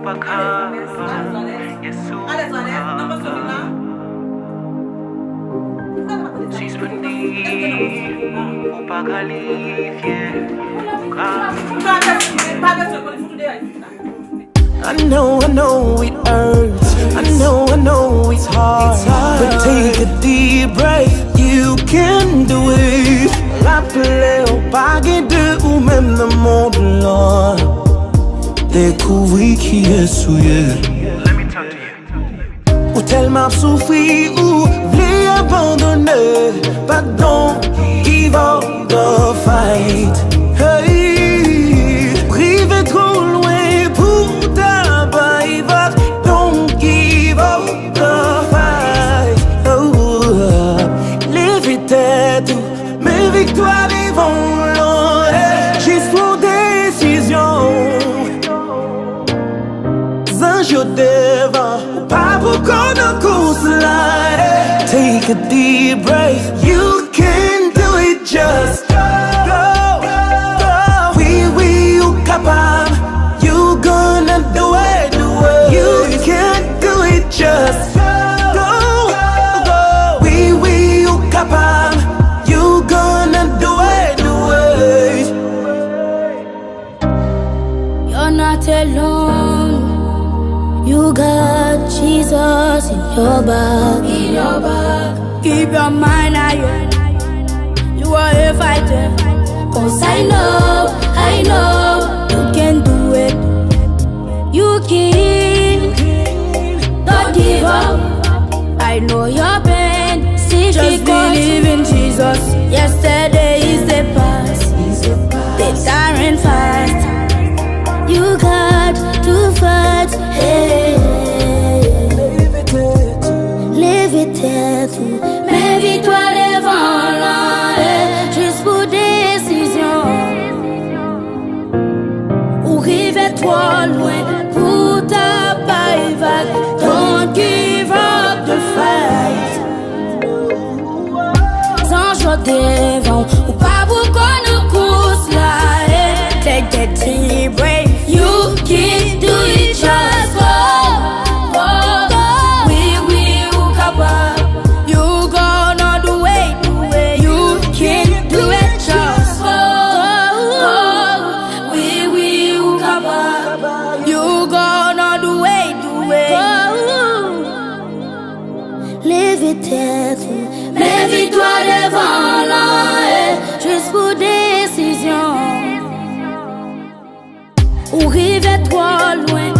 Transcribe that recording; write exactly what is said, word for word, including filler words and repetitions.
Alèz, alèz, nan mansyon vin la. Sispann di ou pa kalifye. Ou ka. Pa agresyon, pa agresyon, konn fout ou deyò isit la. I know, I know it hurts. I know, I know it's hard. But take a deep breath. You can do it. Raple w, pa gen de ou menm nan mond lan. Dekouvri kiyès ou ye. Ou tèlman ap soufri, ou vle abandone. But don't give up the fight. Hey, rive twò lwen pou ta bay vag. Don't give up the fight. Oh, leve tèt ou, men viktwa devan w lan. Jis pran desizyon. Zanj yo devan, ou pa poko nan kous la. Take a deep breath. You can do it, just go. Wi, wi, ou kapab. You gonna do it, do it. You can do it, just go. Wi, wi, ou kapab. You gonna do it, do it. You're not alone. You got Jesus in your back. In your back. Keep your mind higher. You are a fighter. Cause I know, I know you can do it. You keep, don't give up. I know your pain. Just believe in Jesus. Yesterday is the past. The time ran fast. You got to fight. Hey. Leve tèt ou, men viktwa devan lan. Jis pran desizyon. Ou rive twò lwen pou ta bay vag. Don't give up the fight. Zanj yo devan w, ou pa poko nan kous la. Take that deep breath. You can do it, just go. Go, go. Wi, wi, ou kapab. You gonna do it, do it. You can do it, just go. Go, go. Wi, wi, ou kapab. You gonna do it, do it. Leve tèt ou, men viktwa devan lan. Jis pran desizyon. Ou rive twò lwen